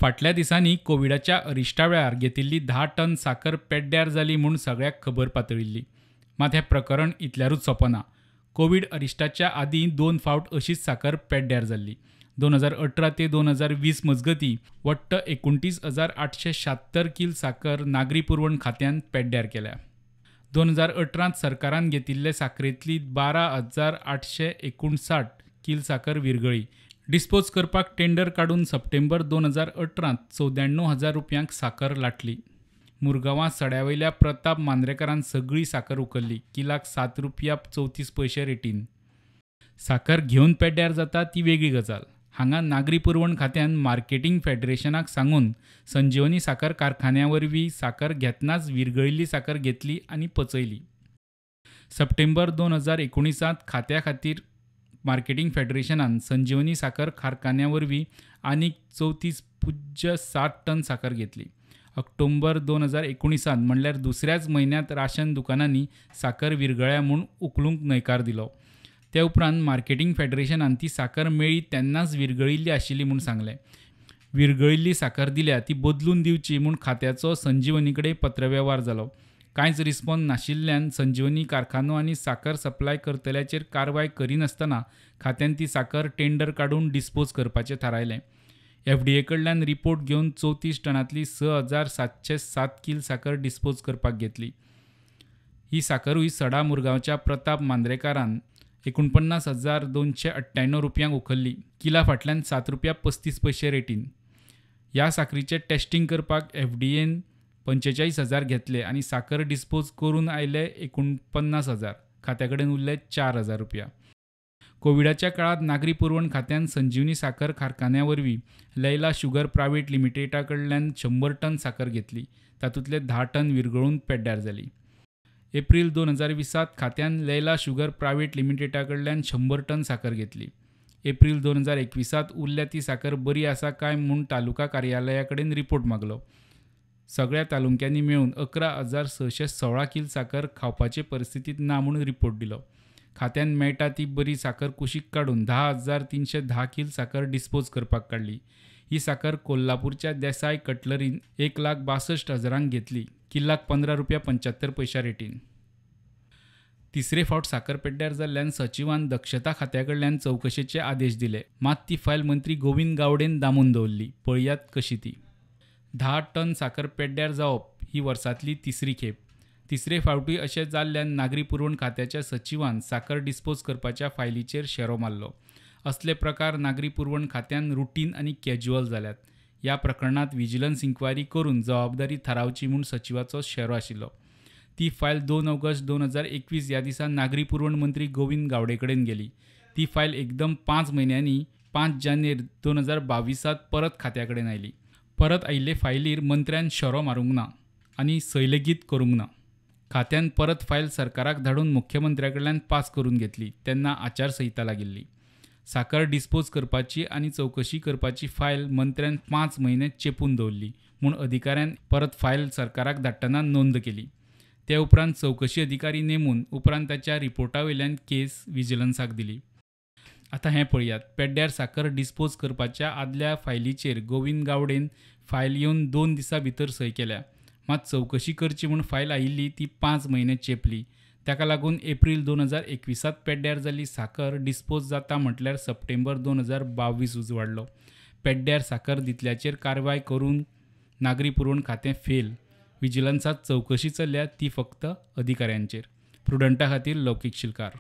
फाटल्या दिसांनी कोविडाच्या अरिश्टा वेळार घेतिल्ली 10 टन साकर पेड्ड्यार जाली म्हूण सगळ्याक खबर पातळिल्ली. मात हें प्रकरण इतल्यारूच सोंपना. कोवीड अरिश्टाच्या आदीं 2 फावट अशीच साकर पेड्ड्यार जाल्ली. 2018 ते 2020 मजगतीं वट्ट 29,876 कील साकर नागरी पुरवण खात्यान पेड्ड्यार केल्या. 2018 सरकारान घेतिल्ले साकरेंतली 12,859 कील साकर विरगळी. डिस्पोज करपाक टेंडर काडून सप्टेंबर 2018 94,000 रुपयांक साकर लाटली. मुरगांवां सड्या वयल्या प्रताप मांद्रेकारान सगळी साकर उखल्ली, किलाक 7 रुपया 34 पयशे रेटीन. साकर घेवन पेड्ड्यार जाता ती वेगळी गजाल. हांगा नागरी पुरवण खात्यान मार्केटींग फेडरेशनाक सांगून संजीवनी साकर कारखान्या वरवीं साकर घेतनाच विरगळिल्ली साकर घेतली आनी पचयली. सप्टेंबर 2019 खात्या खातीर मार्केटींग फेडरेशनान संजीवनी साकर कारखान्या वरवीं आनीक 34.07 टन साकर घेतली. ऑक्टोबर 2019 म्हणल्यार दुसऱ्याच म्हयन्यांत राशन दुकानांनी साकर विरगळ्या म्हूण उखलूंक न्हयकार दिलो. ते उपरांत मार्केटींग फेडरेशनान ती साकर मेळ्ळी तेन्नाच विरगळिल्ली आशिल्ली म्हूण सांगलें. विरगळिल्ली साकर दिल्या ती बदलून दिवची म्हूण खात्याचो संजीवनी कडेन पत्रवेव्हार जालो. कांयच रिस्पॉन्स नाशिल्ल्यान संजीवनी कारखानो आनी साकर सप्लाय करतल्याचेर कारवाय करिनासतना खात्यान ती साकर टेंडर काडून डिस्पोज करपाचें थारायलें. FDA कडल्यान रिपोर्ट घेवन 34 टनांतली 6,707 कील साकर डिस्पोज करपाक घेतली. ही साकरूय सडा मुरगांवच्या प्रताप मांद्रेकारान 49,298 रुपयांक उखल्ली. किला फाटल्यान 7 रुपया 35 पयशे रेटीन. ह्या साकरीचें टेस्टिंग करपाक FDAन 45,000 घेतले आनी साकर डिस्पोज करून आयले 49,000. खात्या कडेन उरले 4,000 रुपया. कोविडाच्या काळांत नागरी पुरवण खात्यान संजीवनी साकर कारखान्या वरवीं लैला शुगर प्रायव्हेट लिमिटेडा कडल्यान 100 टन साकर घेतली. तातूंतले 10 टन विरगळून पेड्ड्यार जाली. एप्रील 2020 खात्यान लैला शुगर प्रायव्हेट लिमिटेडा कडल्यान 100 टन साकर घेतली. एप्रील 2021 उरल्या ती साकर बरी आसा काय म्हूण तालुका कार्यालया कडेन रिपोर्ट मागलो. सगळ्या तालुक्यांनी मेळून 11,616 कील साकर खावपाचे परिस्थितींत ना म्हूण रिपोर्ट दिलो. खात्यान मेळटा ती बरी साकर कुशीक काडून 10,310 कील साकर डिस्पोज करपाक काडली. ही साकर कोल्हापूरच्या देसाय कटलरीन 1,62,000 घेतली, किल्लाक 15 रुपया 75 पयशा रेटीन. तिसरे फावट साकर पेड्ड्यार जाल्ल्यान सचिवान दक्षता खात्या कडल्यान चवकशेचे आदेश दिले. मात ती फायल मंत्री गोविंद गावडेन दामून दवरली. पळयात कशी ती. 10 टन साकर पेड्ड्यार जावप ही वर्सांतली तिसरी खेप. तिसरे फावटूय अशें जाल्ल्यान नागरी पुरवण खात्याच्या सचिवान साकर डिस्पोज करपाच्या फायलीचेर शेरो मारलो. असले प्रकार नागरी पुरवण खात्यान रुटीन आनी कॅज्युअल जाल्यात. ह्या प्रकरणांत विजिलन्स इन्क्वायरी करून जबाबदारी थारावची म्हूण सचिवाचो शेरो आशिल्लो. ती फायल 2 ऑगस्ट 2021 ह्या दिसा नागरी पुरवण मंत्री गोविंद गावडे कडेन गेली. ती फायल एकदम 5 म्हयन्यांनी 5 जानेर 2022 परत खात्या कडेन आयली. परत आयिल्ले फायलीर मंत्र्यान शेरो मारूंक ना आनी सय लेगीत करूंक ना. खात्यान परत फायल सरकाराक धाडून मुख्यमंत्र्या कडल्यान पास करून घेतली. तेन्ना आचारसंहिता लागिल्ली. साकर डिस्पोज करपाची आनी चवकशी करपाची फायल मंत्र्यान 5 म्हयने चेपून दवरली म्हूण अधिकाऱ्यान परत फायल सरकाराक धाडटना नोंद केली. ते उपरांत चवकशी अधिकारी नेमून उपरांत ताच्या रिपोर्टा वयल्यान केस विजिलन्साक दिली. आतां हें पळयात. पेड्ड्यार साकर डिस्पोज करपाच्या आदल्या फायलीचेर गोविंद गावडेन फायल येवन 2 दिसां भितर सय केल्या. मात चवकशी करची म्हूण फायल आयिल्ली ती 5 म्हयने चेपली. ताका लागून एप्रील 2021 पेड्ड्यार जाल्ली साकर डिस्पोज जाता म्हटल्यार सप्टेंबर 2022 उजवाडलो. पेड्ड्यार साकर दितल्याचेर कारवाय करून नागरी पुरवण खातें फेल. विजिलन्सांत चवकशी चल्ल्या ती फक्त अधिकाऱ्यांचेर. प्रुडंटा खातीर लौकीक शिलकार.